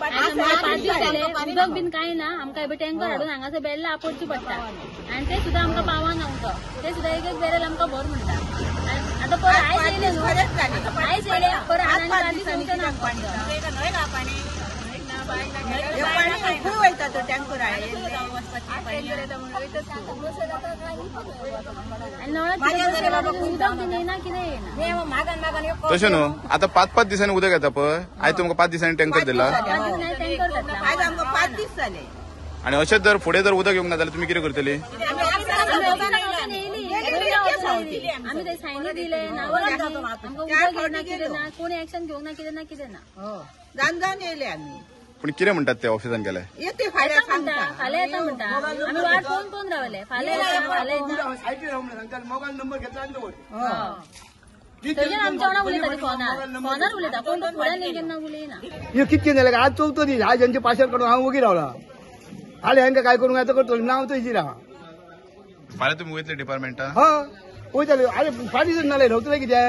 5 दीस जाले उदक बीन काय ना. आमकां टँकर हाडून हांगासर बेल्ला आपोडची पडटा आनी ते सुद्दां आमकां पावना उदक. ते सुद्दां एक एक बॅरल आमकां भर म्हणटा. आतां परत आयज येयले न्हू, आयज येयले परत आनी 5 दीस येवचें ना आमकां. खंय वयता तो टँकर? उदक बीन येयना, कितें येयना. तशें न्हू, आतां 5-5 दिसांनी उदक येता पळय. आयज तुमकां 5 दिसांनी टँकर दिला. टँकर घातला आयज आमकां 5 दीस जाले. आनी अशेंच जर फुडें जर उदक येवंक ना जाल्यार तुमी कितें करतली? आमी ते सायनी दिले ना, आमकां उदक येयना कितें ना, कोणी एक्शन घेवंक ना, कितें ना कितें ना. जावन जावन येयले आमी. पूण कितें म्हणटात ते ऑफिसान गेले? येते फाल्यां सांगता, फाल्यां येता म्हणटा. आमी वाट पळोवन पळोवन रावले, फाल्यां येता फाल्यां येता. मोबायल नंबर घेतला आनी दवर. थंयच्यान आमच्या वांगडा उलयता, फोनार फोनार उलयता, कोण तो फुड्यान केन्ना उलयना. हे कितके जालें आज 4थो दीस. आज हेंचे पाशेर काडून हांव ओगी रावला. फाल्यां हेंकां काय करूंक आतां करतलो ना, हांव थंयची राव. फाल्यां तुमी वयतले डिपार्टमेंटा? हय वयतले. आरे 5 दीस नाले रावतले कितें?